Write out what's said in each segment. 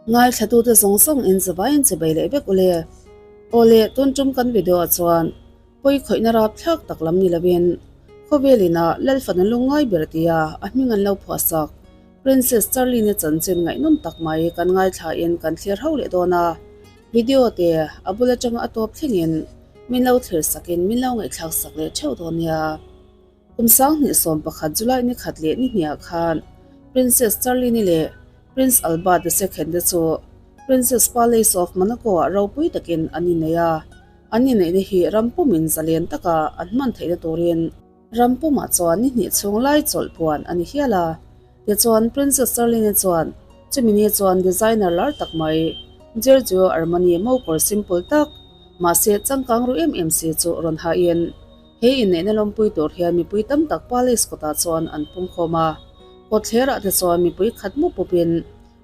Ngaithlatute zawng zawng in zavaiin chibei leh vek ule. Awle, tun tum kan video ah chuan pawi khawihna rap thlak tak lam ni lovin khawvel ina Lalfana lungngai ber tia a hming an lo phuahsak Princess Charlene chanchin ngaihnawm tak mai kan ngaithla in kan thlir ho leh dawn a. Video te a bul atanga a tawp thlengin min lo thlir sakin min lo ngaihthlak sak leh theuh dawn nia. Kum 2011 July ni khat leh ni hniah khan Princess Charlene leh Prince Albert the Second te chu Princess Palace of Monaco ah ropui takin an innei a. An inneihna hi ram pumin zalen taka an hman theihna turin ram pumah chuan ni hnih chhung lai chawlh puan a ni hial a. Tichuan Princess Charlene chuan chumi ni chuan designer lar tak mai Giorgio Armani mokawr simple tak mahse changkang ru em em si chu rawn hahin He inneihna lawmpui tur hian mipui tam tak Palace kawtah chuan an pungkhawm a, kawtthlerah te chuan mipui khat mup pupin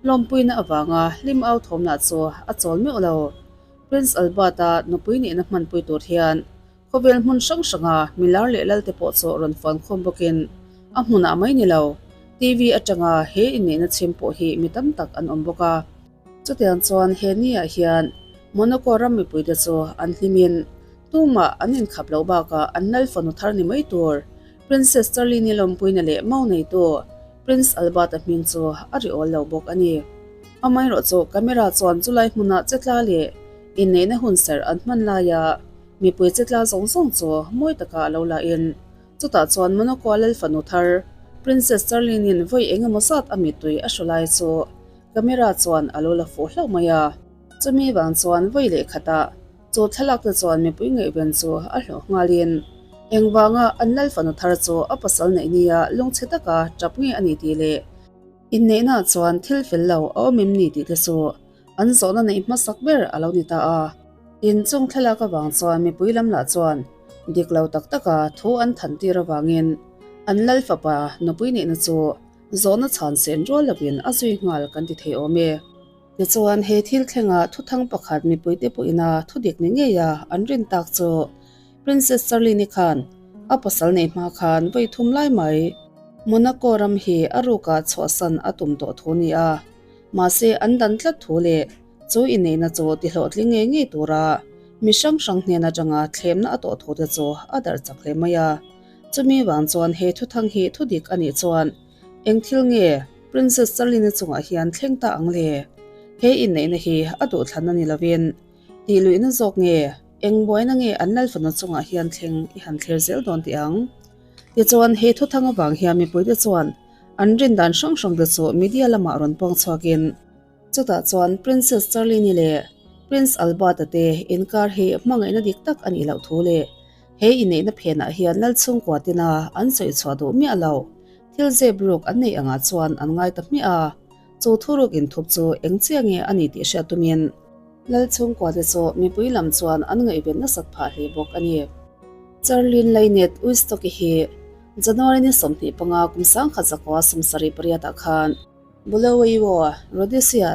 lawmpuina avanga hlim au thawmna chu a chawl meuh lo. Prince Albert-a nupui nihna hmanpui tur hian khawvel hmun hrang hranga milar leh lalte pawh chu rawn fuankhawm bawkin a hmunah mai ni lo, TV atanga he inneihna chhim pawh hi mi tam tak an awm bawk a. Chutiang chuan he niah hian Monaco ram mipuite chu an hlimin tumah an inkhap loh bakah an lal fanu thar ni mai tur Princess Charlene-i lawmpuina leh mau neitu Prince Albert-a hming chu a ri awl lo bawk a ni. Amaherawhchu camera chuan chulai hmuna chetla leh inneihna hunserh an hman laia mipui chetla zawng zawng chu mawi taka a lo lahin Chutah chuan Monaco lal fanu thar Princess Charlene-in vawi eng emaw zat a mittui a hru lai chu camera chuan a lo la fuh hlauh mai a. Chumi vang chuan vawi leh khatah chu thlalak te chuan mipui ngaihven chu a hlawh nghalin engvanga an lal fanu thar chu a pasal neih nia lungchhe taka tap nge a ni tih leh inneihnaah chuan thil fel lo a awm em ni tih te chu an zawhna neih hmasak ber a lo ni ta a. Inchung thlalak avang chuan mipui lam lah chuan dik lo tak taka thu an than tir avangin an lal fapa nupui nihna chu zawhna chhan sen rual lovin a zui nghal kan ti thei awm e. Tichuan he thil thlenga thuthang pakhat mipuite pawhina thu dik ni ngeia an rin tak chu Princess Charlene khan a pasal nei hma khan vawi thum lai mai Monaco ram hi a rukah chhuahsan a tum tawh thu ni a, mahse an dan tlat thu leh Chu inneihna chu tihlawhtling ngei ngei tura mi hrang hrang hnen atanga thlemna a tawh thute chu a darh chak hle mai a. Chumi vang chuan he thuthang hi thudik a nih chuan eng thil nge Princess Charlene chungah hian thleng ta ang le? He inneihna hi a duhthlan a ni lovin tihluihna zawk nge eng buaina nge an lalfanu chungah hian thleng i han thlir zel dawn tih ang? Tichuan he thuthang avang hian mipuite chuan an rindan hrang hrangte chu media lamah rawn puang chhuakin, Chutah chuan Princess Charlene-i leh Prince Albert-a te inkar hi hmangaihna dik tak a nih loh thu leh he inneihna phenah hian lal chhungkua tina an sawi chhuah duh miah lo. Thil zep ruk an neih angah chuan an ngai ta hmiah a, chu thuruk inthup chu eng chiah nge a ni tih hriat tumin lal chhungkua te chu mipui lam chuan an ngaihven nasat phah hle bawk a ni. Charlene Lynette Uistock-i hi January ni 25 kum 1978 ah khan, Bulawayo, Rhodesia,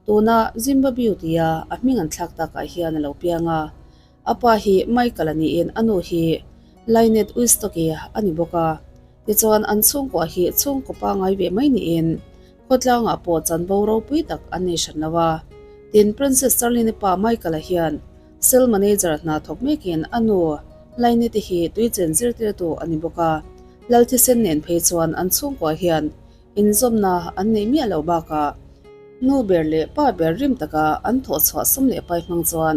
tuna Zimbabwe tia a hming an thlak takah hian a lo piang a. A pa hi Michael a niin a nu hi Lynette Uistock-i a ni bawk a. Tichuan an chhungkua hi chhungkaw pangngai ve mai niin khawtlangah pawh chanvo ropui tak an nei hran lo a. Tin, Princess Charlene-i pa Michael-a hian Sale Manager hna thawk mekin a nu Lynette-i hi tuichen zirtirtu a ni bawk a. Lalthisen nen phei chuan an chhungkua hian Inzawmna an neih miah loh bakah nu ber leh pa ber rim taka an thawh chhuah sum leh pai hmang chuan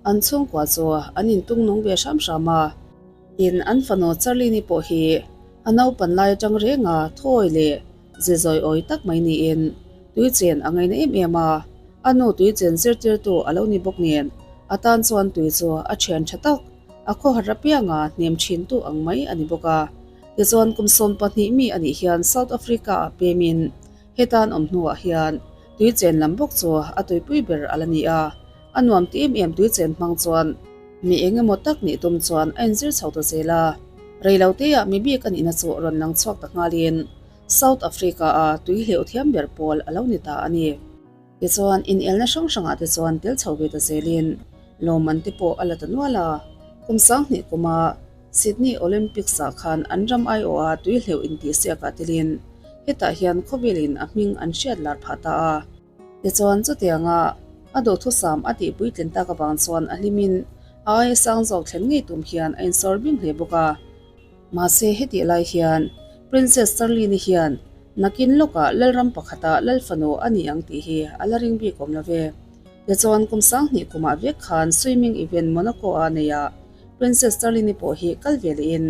an chhungkua chu an intung nung ve hram hram a. Tin, an fanu Charlene-i pawh hi a naupan lai atang renga thawi leh ze zawi awi tak mai niin tuichen a ngaina em em a, a nu tuichen zirtirtu a lo ni bawk nen a tan chuan tui chu a thian tha tak, a khawhar apianga hnem thintu ang mai a ni bawk a. Tichuan kum 12 mi a nih hian South Africa ah pemin hetan awm hnuah hian tui chen lam bawk chu a tuipui ber a la ni a, a nuam ti em em tui chen hmang chuan mi eng emaw tak nih tum chuan a inzir chho ta zel a, reiloteah mi bik a nihna chu rawn lang chhuak ta nghalin South Africa a tui hleuh thiam ber pawl a lo ni ta a ni. Tichuan inelna hrang hrangah te chuan tel chho ve ta zelin lawmman te pawh a la ta nual a, kum 2000 kuma Sydney Olympics ah khan an ram aiawha tui hleuh intihsiakah telin hetah hian khawvelin a hming an hriat lar phah ta a. Tichuan, chutianga a duhthusam a tihpuitlin tak avang chuan a hlimin a aia sang zawk thlen ngei tum hian a insawr bing hle bawk a. Mahse, hetih lai hian Princess Charlene-i hian nakin lawkah Lalram pakhata Lal fanu a ni ang tih hi a la ring bik awm lo ve. Tichuan, kum 2000 kumah vek khan swimming event Monaco-a neihah Princess Charlene-i pawh hi kal ve lehin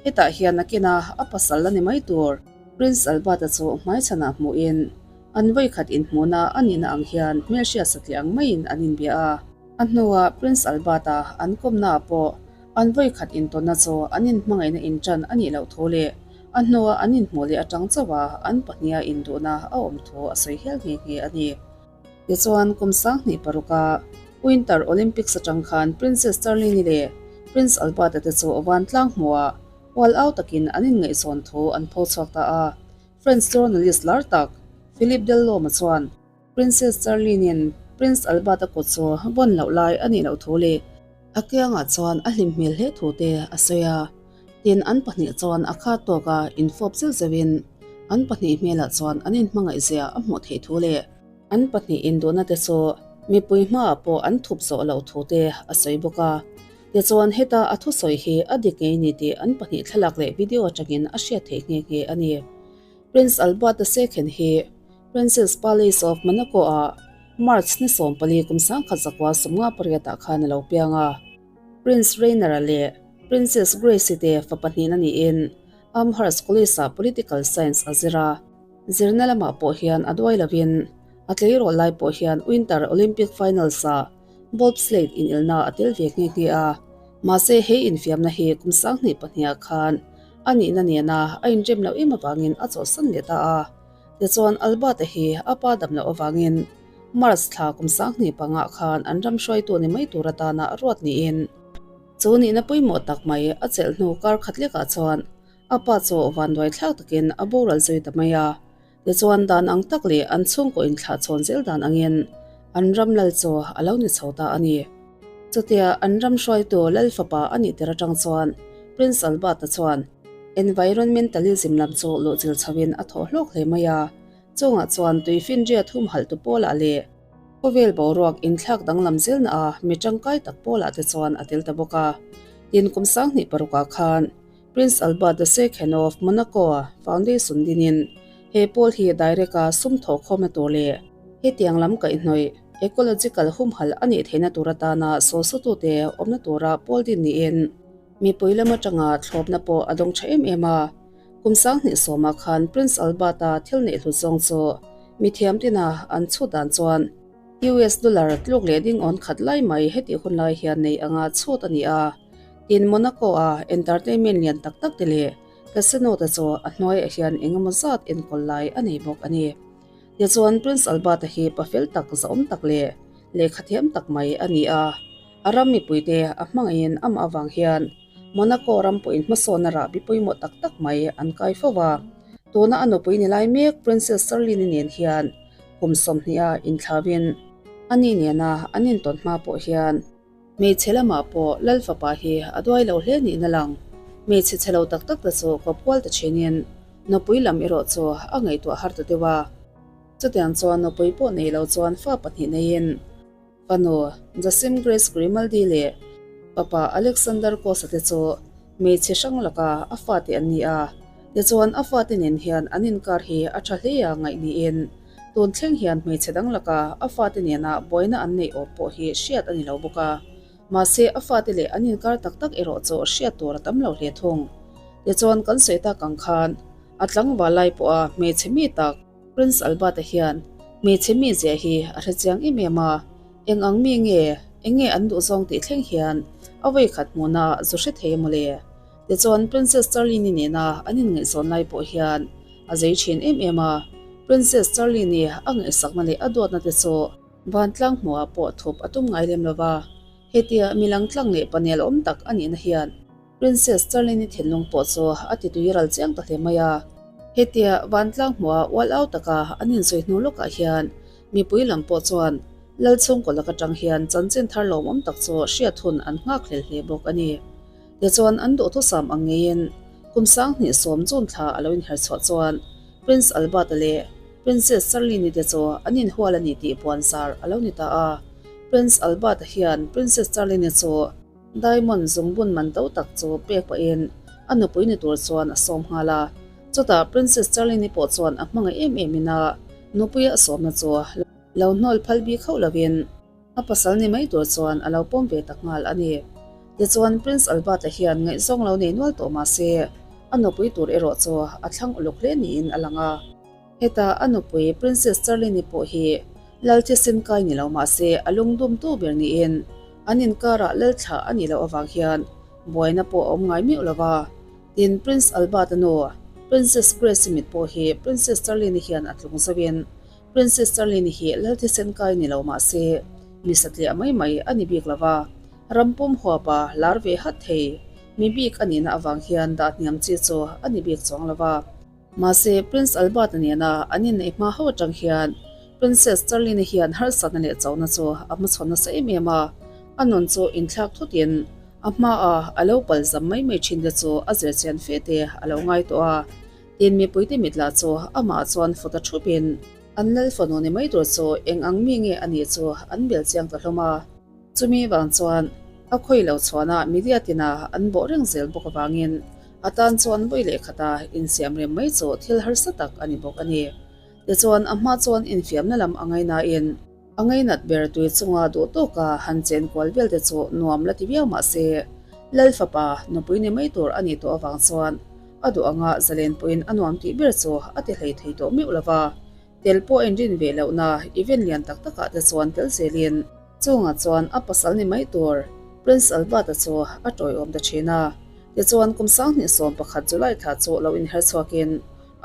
hetah hian nakina a pasal la ni mai tur Prince Albert-a chu hmaichhanah hmuhin An vawikhat inhmuhna a nihna ang hian hmelhriat satliah ang maiin an inbia a. A hnuah Prince Albert-a an kawmnaah pawh an vawikhat intawnna chu an inhmangaihna inṭan a nih loh thu leh a hnua an inhmuh leh aṭang chauha an pahniha induhna a awm thu a sawi hial nghe nghe a ni. Tichuan, kum 2006a Winter Olympics aṭang khan Princess Charlene-i leh Prince Albert-a te chu vantlang hmuhah hual au takin an inngaihzawn thu an pho chhuak ta a. French journalist lar tak Philippe Delhomme chuan Princess Charlene-in Prince Albert-a kut chu vawn loh lai a nih loh thu leh a kiangah chuan a hlim hmel hle thu te a sawi a. Tin, an pahnih chuan a khat tawka infawp zeuh zeuhin an pahnih hmelah chuan an inhmangaihzia a hmuh theih thu leh an pahnih induhna te chu mipui hmaah pawh an thup zawh loh thu te a sawi bawk a. Tichuan, heta a thusawi hi a dik ngei ni tih an pahnih thlalak leh video atangin a hriat theih nghe nghe a ni. Prince Albert II hi Princess Palace of Monaco-ah March ni 14 kum 1958 ah khan a lo piang a. Prince Rainier-a leh Princess Grace-i te fa pahnihna niin Amherst College-ah Political Science a zir a. Zirna lamah pawh hian a duai lovin a tleirawl lai pawh hian Winter Olympic Finals-ah Bobsled inelna a tel ve nghe nghe a, mahse he infiamna hi kum 2002 ah khan a nihna nena a inrem loh em avangin a chawlhsan leh ta a. Tichuan Albert-a hi a pa dam loh avangin March thla kum 2005 ah khan an ram hruaitu ni mai tur atana ruat niin chu nihna pawimawh tak mai a chelh hnu kar khat lekah chuan a pa chu vanduai thlak takin a boral zui ta mai a. Tichuan dan ang tak leh an chhungkaw inthlah chhawn zel dan angin an ram lal chu a lo ni chho ta a ni. Chutia an ram hruaitu lal fapa a nih tir atang chuan Prince Albert-a chuan environmentalism lam chu luhchil chhoin a thawh hlawk hle mai a, chungah chuan tuifinriat humhalh tu pawlah leh khawvel boruak inthlak danglam zelna a mi tangkai tak pawlah te chuan a tel ta bawk a. Tin kum 2006 ah khan Prince Albert II of Monaco Foundation dinin he pawl hi direct a sum thawh khawmna tur leh hetiang lam kaihhnawih ecological humhalh a nih theihna tur atana sawlsutute awmna tura pawl din niin mipui lam atanga thlawpna pawh a dawng tha em em a. Kum 2010 ah khan Prince Albert-a thil neih hlut zawng chu mithiam tina an chhut dan chuan US dollar tluk leh ding awn khat lai mai hetih hun lai hian nei anga chhut a ni a. Tin, Monaco-a entertainment lian tak tak te leh casino te chu a hnuaiah hian eng emaw zat enkawl lai a nei bawk a ni. Tichuan, Prince Albert-a hi pa fel tak, zahawm tak leh lehkha thiam tak mai a ni a. A ram mipuite a hmangaihin amah avang hian Monaco ram pawhin hmasawnna rahbi pawimawh tak tak mai an kai fo va. Tuna a nupui ni lai mek Princess Charlene-i nen hian kum 20 a inthlauin ani nena an intawn hma pawh hian Hmeichhe lamah pawh Lal fapa hi a duai lo hle niin a lang. Hmeichhe chhe lo tak tak te chu kawp kual ta thinin nupui lam erawh chu a ngaihtuah har ta deuh a. Chutiang chuan nupui pawh nei lo chuan fa pahnih neiin fanu Jasim Grace Grimaldi leh fapa Alexander Kosa te chu hmeichhe hrang laka a fate an ni a. Tichuan a fate nen hian an inkar hi a tha hle a ngaih niin Tun thleng hian hmeichhe dang laka a fate nena buaina an neih awm pawh hi hriat a ni lo bawk a. Mahse, a fate leh an inkar tak tak erawh chu hriat tur a tam lo hle thung. Tichuan, kan sawi tak ang khan a tlangval lai pawha hmeichhe mi tak Prince Albert-a hian hmeichhe mi zia hi a hre chiang em em a, eng ang mi nge, eng nge an duh zawng tih thleng hian a vawikhat hmuhna zu hre thei emaw le? Tichuan, Princess Charlene-i nena an inngaihzawn lai pawh hian A zei thin em em a, Princess Charlene-i a ngaihsakna leh a duatna te chu vantlang hmuhah pawh thup a tum ngai lem lo va. Hetia mi langtlang leh panel awm tak a nihna hian Princess Charlene-i thinlung pawh chu a ti tui ral chiang ta hle mai a. Hetia vantlang hmuha ual au taka an insawi hnu lawkah hian mipui lam pawh chuan Lal chhungkaw lak atang hian chanchin thar lawmawm tak chu hriat hun an nghak hlel hle bawk a ni. Tichuan an duhthusam ang ngeiin kum 2010 June thla a lo inherchhuah chuan Prince Albert-a leh. Princess Charlene-i te chu an inhual a ni tih puanzar a lo ni ta a. Prince Albert-a hian Princess Charlene-i chu diamond zungbun man to tak chu pek pahin a nupui ni tur chuan a sawm nghal a. Chutah Princess Charlene-i pawh chuan a hmangaih em em in a nupuia a sawmna chu lo hnawl phal bik hauh lovin a pasal ni mai tur chuan a lo pawm ve tak nghal a ni. Tichuan Prince Albert-a hian ngaihzawng lo nei nual tawh mah se a nupui tur erawh chu a thlang uluk hle niin a lang a. Heta a nupui Princess Charlene-i pawh hi lal thisen kai ni lo mah se a lungdum tu ber niin an inkarah lal thlah a nih loh avang hian buaina pawh a awm ngai miuh lo va. Tin, Prince Albert-a nu Princess Grace-i mit pawh hi Princess Charlene-i hian a tlung zoin Princess Charlene-i hi lal thisen kai ni lo mah se mi satliah mai mai a ni bik lo va, ram pum huapa lar ve hat thei mi bik a nihna avang hian dah hniam chi chu a ni bik chuang lo va. Mahse, Prince Albert-a nena an inneih hma ho atang hian Princess Charlene-i hian harsatna leh chauhna chu a hmachhawn nasa em em a, a nun chu inthlak thutin a hmaa a lo pal zam mai mai thin te chu a zirchian fe te a lo ngai tawh a. Tin, mipuite mit lah chu amah chuan fawt a thupin an lal fanu ni mai tur chu eng ang mi nge a nih chu an bel chiang ta hlawm a. Chumi vang chuan a khawi lo chhuanah media tina an bawh reng zel bawk avangin a tan chuan vawi leh khata insiam rem mai chu thil harsa tak a ni bawk a ni. Tichuan a hma chuan infiamna lam a ngainain a ngainat ber tui chunga duh tawka han chen kual vel te chu nuam la ti viau mah se Lal fapa nupui ni mai tur a nih tawh avang chuan a duh anga zalen pawhin a nuam tih ber chu a ti hlei thei tawh meuh lova. Tel pawh a inrin ve lohna event lian tak takah te chuan tel zelin chungah chuan a pasal ni mai tur Prince Albert-a chu a tawiawm ta thin a. Tichuan kum 2011 July thla chu lo inher chhuakin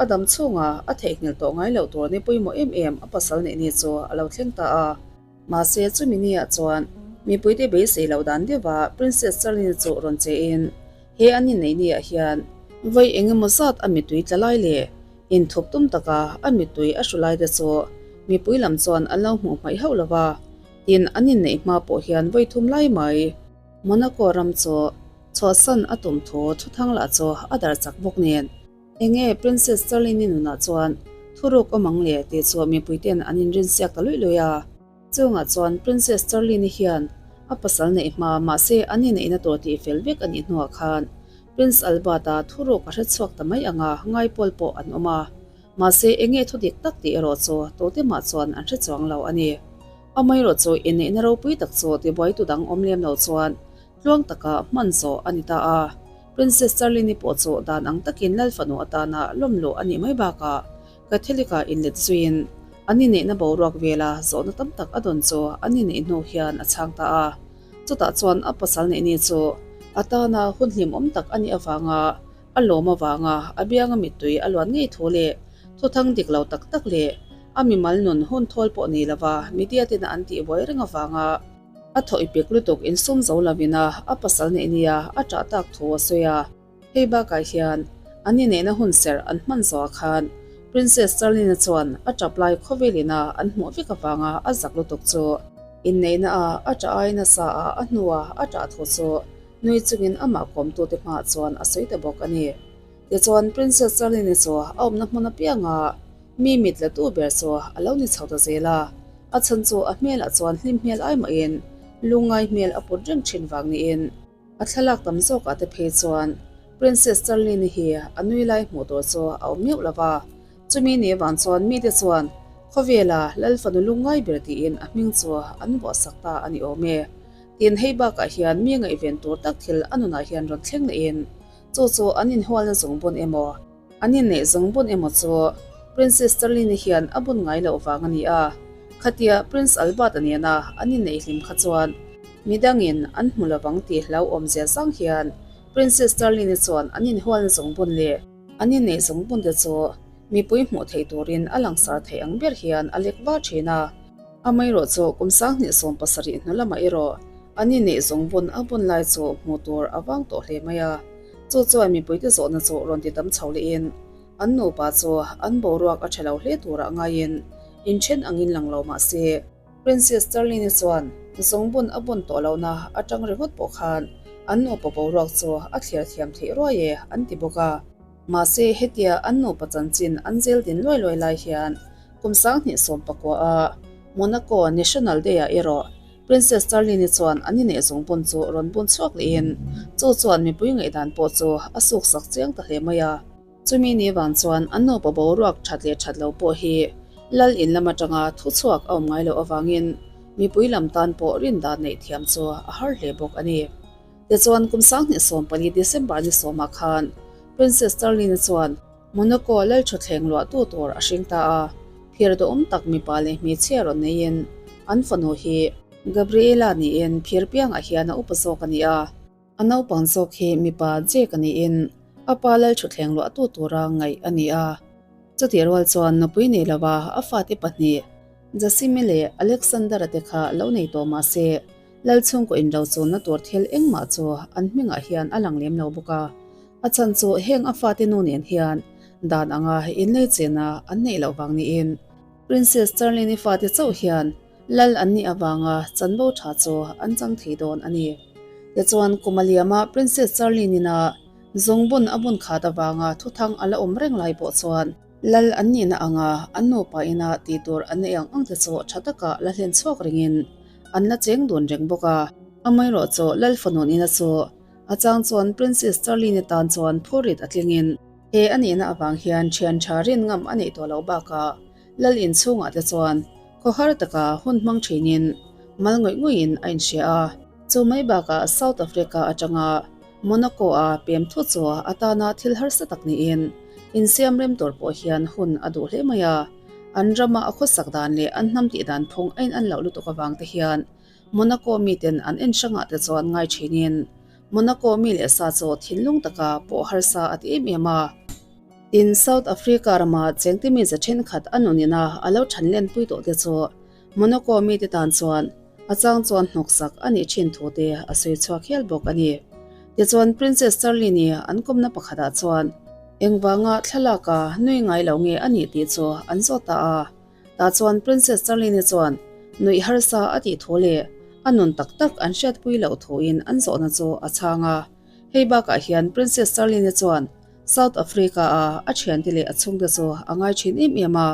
a dam chhunga a theihnghilh tawh ngai loh tur ni pawimawh em em a pasal neih ni chu a lo thleng ta a. Mahse chumi niah chuan mipuite beisei loh dan deuha Princess Charlene chu rawn chein he an inneih niah hian vawi eng emaw zat a mittui tla lai leh Inthup tum taka a mittui a hru lai te chu mipui lam chuan an lo hmuh hmaih hauh lo va, tin an inneih hma pawh hian vawi thum lai mai. Monaco ram chu chhuahsan a tum thu thuthang lah chu a dar chak bawk nen. Enge Princess Charlene-i nunah chuan thuruk awm ang le tih chu mipui ten an inrinsiak ta luih luih a. Chungah chuan Princess Charlene-i hian a pasal neih hma mahse an inneihna tur tih fel vek a nih hnuah khan Prince Albert-a thuruk a hre chhuak ta mai anga ngaipawl pawh an awm a. Mahse enge thu dik tak tih erawh chu tute mah chuan an hre chuang lo a ni. Amaherawh chu inneihna ropui tak chu tibuaitu dang awm lem lo chuan tluang taka hman zawh a ni ta a. Princess Charlene-i pawh chu dan ang takin Lal fanu atana lawmluh a nih mai bakah Catholic-a inlet zuiin an inneihna boruak vela zawhna tam tak a dawn chu an inneih hnu hian a chhang ta a. Chutah chuan a pasal neih ni chu a tana hun hlimawm tak a nih avanga a lawm avanga a bianga mittui a luan ngei thu leh thuthang dik lo tak tak leh a mimal nun hun thawl pawh ni lova media tena an tih buai reng avanga a thaw ipik lutuk insum zo lovin a a pasal neih nia a ṭah tak thu a sawi a. Hei bakah hian an inneihna hun serh an hman zawhah khan Princess Charlene chuan a tap lai khawvel ina an hmuh vek avanga a zak lutuk chu inneihna a a tah ai nasa a a hnua a tah thu chu nui chungin amah kawmtute hmaah chuan a sawi ta bawk a ni. Tichuan Princess Charlene chu a awmna hmun apianga mi mit la tu ber chu a lo ni chho ta zel a, a chhan chu a hmelah chuan hlim hmel ai mahin lungngai hmel a put reng thin vang niin A thlalak tam zawkah te phei chuan Princess Charlene hi a nui lai hmuh tur chu a awm meuh lo va, chumi ni avang chuan mite chuan khawvela Lal fanu lungngai ber tiin a hming chu an vuahsak ta a ni awm e. Tin, hei bakah hian mi ngaihven tur tak thil a nunah hian rawn thleng lehin chu chu an inhualna zungbun emaw, An inneih zawng bun emaw chu Princess Charlene hian a bun ngai loh vang a ni a, khatia Prince Albert-a nena an inneih hlim kha chuan midangin an hmu lovang tih hlauhawm zia zang hian Princess Charlene chuan an inhualna zawng bun leh an inneih zawng bun te chu mipui hmuh theih turin a langsar theih ang ber hian a lek va thin a. Amaherawh chu kum 2017 hnu lamah erawh an inneih zawng bun a bun lai chu hmuh tur a vang tawh hle mai a. Chu chuan mipuite zawhna chu rawn ti tam chho lehin an nupa chu an boruak a tha lo hle turah ngaiin inthen angin lang lo mah se, Princess Charlene chuan zawngbun a bun tawh lohna atang ringawt pawh khan an nupa boruak chu a thliar thiam theih ruai e an ti bawk a. Mahse hetia an nupa chanchin an zel din luai luai lai hian. Kum 2019 a Monaco National Day-ah erawh Princess Charlene-i chuan an inneih zungbun chu rawn bun chhuak lehin chu chuan mipui ngaihdan pawh chu a suksak chiang ta hle mai a. Chumi ni vang chuan an nupa boruak that leh that lo pawh hi lal in lam atanga thu chhuak a awm ngai loh avangin mipui lam tan pawh rindan neih thiam chu a har hle bawk a ni. Tichuan kum 2014 December ni sawmah khan Princess Charlene-i chuan Monaco lal thutthleng luahtu tur a hring ta a, phir duhawm tak mipa leh hmeichhia rawn neiin an fanu hi Gabriela niin phir piangah hian a upa zawk a ni a. A naupang zawk hi mipa Jake a niin a pa lal thutthleng luahtu tura ngaih a ni a. Chutih rual chuan nupui nei lova a fate pahnih Jasime leh Alexander-a te kha lo nei tawh mah se lal chhungkaw inro chunna tur thil engmah chu an hmingah hian a lang lem lo bawk a. A chhan chu heng a fate nu nen hian dan anga inlei chena an neih loh vang niin Princess Charlene-i fate chauh hian lal an nih avanga chanvo tha chu an chang thei dawn a ni. Tichuan kum a liama Princess Charlene-in a zungbun a bun khat avanga thuthang a la awm reng lai pawh chuan lal an nihna anga an nupa ina tih tur an neih ang ang te chu tha taka la hlen chhuak ringin an la cheng dun reng bawk a. Amaherawhchu lal fanu nihna chu A chang chuan Princess Charlene tan chuan phurrit a tlingin he a nihna avang hian thian tha rin ngam a neih tawh loh bakah lal inchhungah te chuan khawhar taka hun hmang thinin mal ngawih ngawih-in a inhria a. Chu mai bakah South Africa atanga Monaco-a pem thu chu a tana thil harsa tak niin insiam rem tur pawh hian hun a duh hle mai a. An rama a khawsak dan leh an hnam tih dan phung a inan loh lutuk avang te hian Monaco miten an en hrangah te chuan ngai thinin Monaco mi leh sa chu thinlung taka pawh harsa a ti em em a. Tin, South Africa rama chengte mi za thenkhat a nunina a lo than lenpui tawh te chu Monaco mite tan chuan a chang chuan hnawksak a nih thin thu te a sawi chhuak hial bawk a ni. Tichuan Princess Charlene-i an kawmna pakhatah chuan engvanga thlalaka nui ngai lo nge a nih tih chu an zawt ta a. Tah chuan Princess Charlene chuan nuih harsa a tih thu leh a nun tak tak an hriatpui loh thuin an zawhna chu a chhang a. Hei bakah hian Princess Charlene chuan South Africa-a a thiante leh a chhungte chu a ngai thin em em a,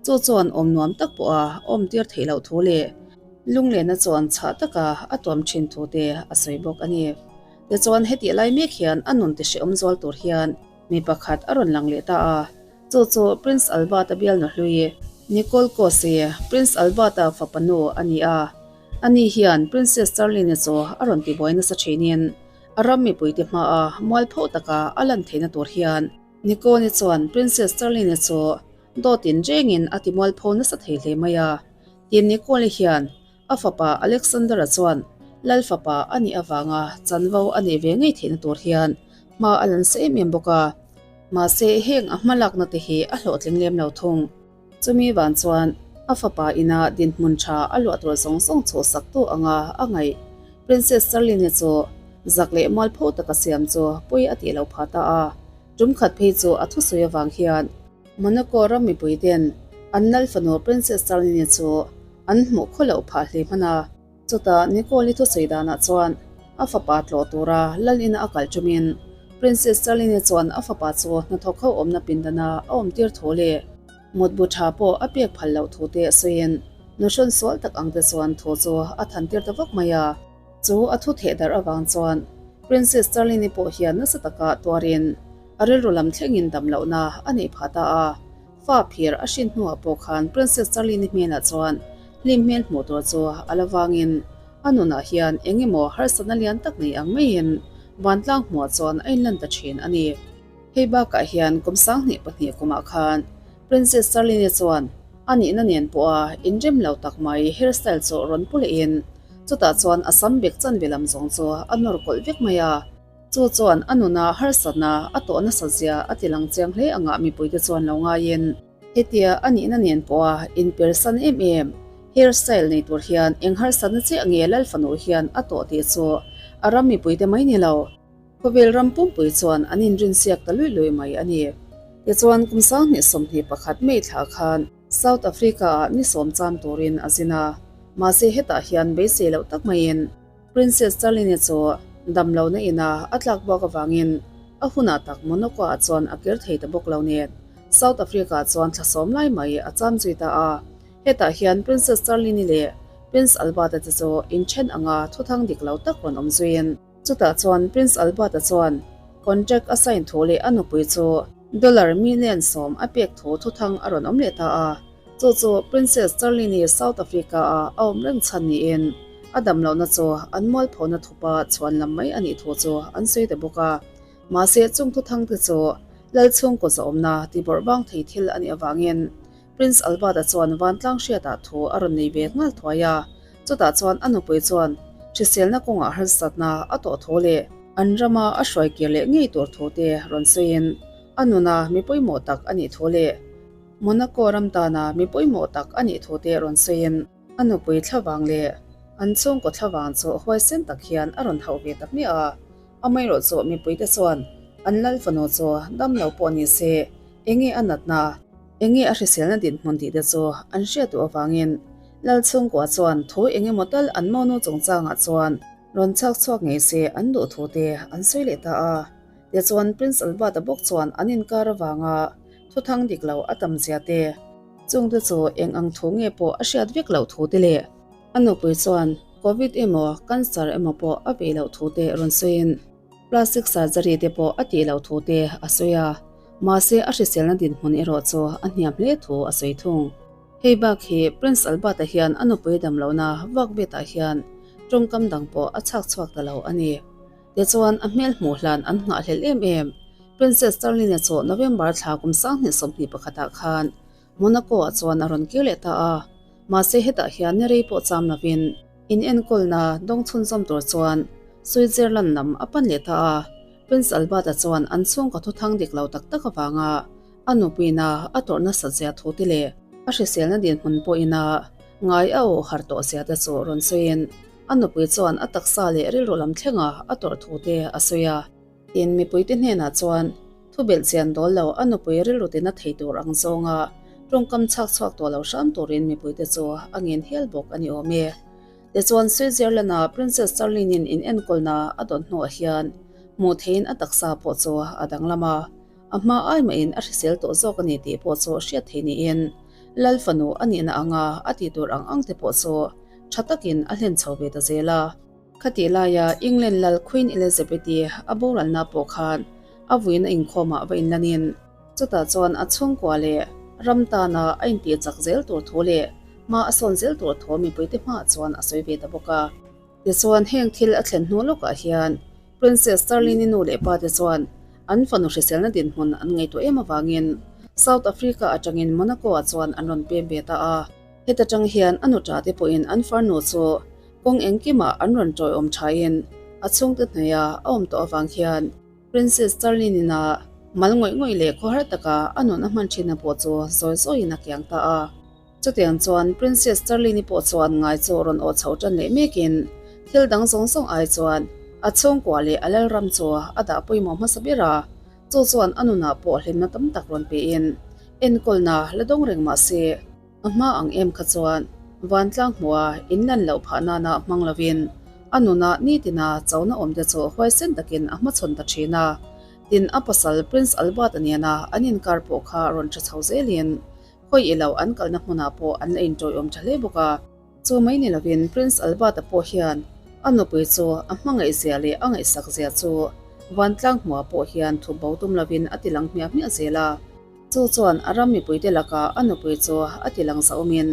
chu chuan awm nuam tak pawha awm tir theih loh thu leh lunglehna chuan chhah taka a tuam thin thu te a sawi bawk a ni. Tichuan hetih lai mek hian a nun tihrehawm zual tur hian mi pakhat a rawn lang leh ta a. Chu chu Prince Albert-a bialnu hlui Nicole Kose, Prince Albert-a fapa nu a ni a. Ani hian Princess Charlene chu a rawn tibuai nasa thinin a ram mipuite hmaa mualpho taka a lan theihna tur hian Nicole-i chuan Princess Charlene chu dawtin rengin a timualpho nasa thei hle mai a. Tin, Nicole-i hian a fapa Alexander-a chuan lal fapa a nih avanga chanvo a neih ve ngei theihna tur hian hma a lan sa em em bawk a. Mahse, heng a hmalakna te hi a hlawhtling lem lo thung. Chumi van chuan a fapa ina dinhmun tha a luah tur zawng zawng chhuahsak tu anga a ngaih. Princess Charlene chu zak leh mualpho taka siam chu pui a tih lo phah ta a. Tum khat phei chu a thusawi avang hian Monaco ram mipui ten an lal fanu Princess Charlene chu an hmuh khaw loh phah hle hman a. Chutah Nicole-i thusawi danah chuan a fapa tlawh tura lal ina a kal ṭumin Princess Charlene chuan a fapa chu hnathawk ho awmna pindana a awmtir thu leh mutbu ṭha pawh a pek phal loh thu te a sawiin nuhrawn sual tak ang te chuan thu chu a thantir ta vak mai a. Chu a thu theh darh avang chuan Princess Charlene pawh hian nasa taka tuarin a rilru lam thlengin dam lohna a neih phah ta a. Fa phir a hrin hnuah pawh khan Princess Charlene hmenah chuan hlim hmel hmuh tur chu a la vangin a nunah hian eng emaw harsatna lian tak nei ang maiin vantlang hmuah chuan a inlan ta thin a ni. Hei bakah hian kum 2002 kumah khan Princess Charlene chuan a nihna nen pawha inrem lo tak mai hairstyle chu rawn pu lehin chutah chuan a sam bek chanve lam zawng chu a nawr kawlh vek mai a. Chu chuan a nuna harsatna a tawh nasat zia a ti lang chiang hle angah mipuite chuan lo ngaiin. Hetia a nihna nen pawha inpersan em em hairstyle nei tur hian eng harsatna chiah nge Lal fanu hian a tawh tih chu a ram mipuite mai ni lo. Khawvel ram pumpui chuan an inrinsiak ta luih luih mai a ni. Tichuan kum 2021 May thla khan South Africa-ah ni sawm cham turin a zin a, mahse hetah hian beisei loh tak maiin, Princess Charlene chu damlohna ina a tlak buak avangin a hunah tak Monaco-ah chuan a kir thei ta bawk lo nen. South Africa chuan thla sawm lai mai a cham zui ta a. Hetah hian Princess Charlene-i leh Prince Albert-a te chu inthen anga thuthang dik lo tak rawn awm zuiin. Chutah chuan Prince Albert-a chuan contract a sign thu leh a nupui chu dollar million 10 a pek thu thuthang a rawn awm leh ta a. Chu chu Princess Charlene-i South Africa-a a awm reng chhan niin a dam lohna chu an mualphona thupa chhuan lam mai a nih thu chu an sawi ta bawk a. Mahse chung thuthang te chu lal chhungkaw zawhawmna tibawrh vang thei thil a nih avangin Prince Albert-a chuan vantlang hriatah thu a rawn nei ve nghal thuai a, chutah chuan a nupui chuan hriselna kawngah harsatna a tawh thu leh an rama a hruai kir leh ngei tur thu te rawn sawiin a nuna mi pawimawh tak a nih thu leh Monaco ram tana mi pawimawh tak a nih thu te rawn sawiin a nupui thlavang leh an chhungkaw thlavang chu huaisen tak hian a rawn hauh ve ta hmiah a. Amaherawhchu mipuite chuan an lal fanu chu dam lo pawh ni se enge a natna, enge a hriselna dinhmun tih te chu an hriat duh avangin lal chhungkua chuan thu eng emaw tal an monu chungchangah chuan rawn chhak chhuak ngei se an duh thu te an sawi leh ta a. Tichuan Prince Albert-a bawk chuan an inkar avanga thuthang dik lo a tam zia te, chungte chu eng ang thu nge pawh a hriat vek loh thu te leh a nupui chuan Covid emaw cancer emaw pawh a vei loh thu te rawn sawiin plastic surgery te pawh a tih loh thu te a sawi a, mahse a hriselna dinhmun erawh chu a hniam hle thu a sawi thung. Hei bak hi Prince Albert-a hian a nupui dam lohna vak vetah hian tawngkam dang pawh a chhak chhuak ta lo a ni. Tichuan a hmel hmuh hlan an nghahhlelh em em. Princess Charlene chu November thla kum 2021 ah khan Monaco-ah chuan a rawn kir leh ta a, mahse hetah hian ni rei pawh cham lovin in enkawlna dawng chhunzawm tur chuan Switzerland lam a pan leh ta a. Prince Albert-a chuan an chhungkaw thuthang dik lo tak tak avanga a nupuina a tawrh nasat zia thu te leh a hriselna dinhmun pawhin a ngai a aw har tawh zia te chu rawn sawiin a nupui chuan a taksa leh rilru lam thlenga a tawrh thu te a sawi a. Tin, mipuite hnenah chuan thu belh chian dawl lo a nupui rilru tina thei tur ang zawnga tawngkam chhak chhuak tawh lo hram turin mipuite chu a ngen hial bawk a ni awm e. Tichuan, Switzerland-a Princess Charlene-in in enkawlna a dawn hnuah hian hmuh theiin a taksa pawh chu a danglam a, a hma ai mahin a hrisel tawh zawk a ni tih pawh chu hriat thei niin Lal fanu a nihna anga a tih tur ang ang te pawh chu tha takin a hlen chho ve ta zel a. Khatih laia England lal Queen Elizabeth-i a boralna pawh khan a vuina inkhawmah va inlanin, chutah chuan a chhungkua leh ram tana a intih chak zel tur thu leh hma a sawn zel tur thu mipuite hmaah chuan a sawi ve ta bawk a. Tichuan, heng thil a thlen hnu lawkah hian Princess Charlene-i nu leh pate chuan an fanu hriselna dinhmun an ngaihtuah em avangin South Africa atangin Monaco-ah chuan an rawn pem ve ta a. Heta tang hian a nuṭa te pawhin an farnu chu kawng engkimah an rawn tawiawm thain a chhungte hnuaia a awm tawh avang hian Princess Charlene-in a mal ngawih ngawih leh khawhar taka a nun a hman thinna pawh chu zawi zawiin a kiang ta a. Chutiang chuan Princess Charlene-i pawh chuan ngai chu rawn awh chho tan leh mekin thil dang zawng zawng ai chuan a chhungkua leh a lalram chu a dah pawimawh hmasa ber a, chu chuan a nunah pawh hlimna tam tak rawn pein enkawlna la dawng reng mah se. A hma ang em kha chuan vantlang hmuha in lan loh phah nana hmang lovin a nuna nitina chona awmte chu huaisen takin a hmachhawn ta thin a. Tin, a pasal Prince Albert-a nena an inkar pawh kha rawn tha chho zelin khawi i lo an kalna hmunah pawh an la intawiawm tha hle bawk a. Chu mai ni lovin Prince Albert-a pawh hian a nupui chu a hmangaihzia leh a ngaihsakzia chu vantlang hmuha pawh hian thup bo tum lovin a ti lang hmiah hmiah zel a. Chu chuan a ram mipuite lakah a nupui chu a ti lang zaumin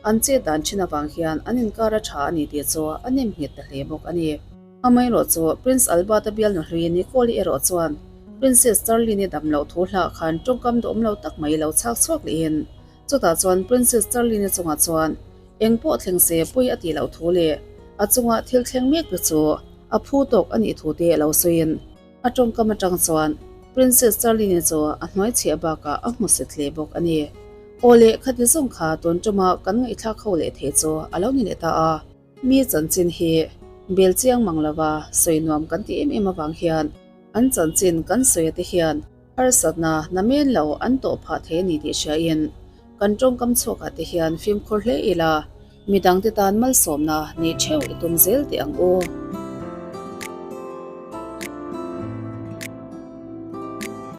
an chet dan thin avang hian an inkar a tha a ni tih chu a nem nghet ta hle bawk a ni. Amaherawh chu Prince Albert-a bialnu hlui Nicole-i erawh chuan Princess Charlene-i dam loh thu hlah khan tawngkam duhawm lo tak mai lo chhak chhuak lehin chutah chuan Princess Charlene-i chungah chuan eng pawh thleng se pawi a tih loh thu leh a chunga thil thleng mek te chu a phu tawk a nih thu te lo sawiin A tawngkam atang chuan Princess Charlene chu a hnuai chhiah bakah a hmu set hle bawk a ni. Aw leh khati zawng kha tun tuma kan ngaihthlak ho leh thei chu a lo ni leh ta a. Mi chanchin hi bel chiang mang lova sawi nuam kan ti em em avang hian an chanchin kan sawi ate hian harsatna namen lo an tawh phah thei a ni tih hriain kan tawngkam chhuakah te hian fimkhur hle ila midangte tan malsawmna nei theuh i tum zel teh ang u.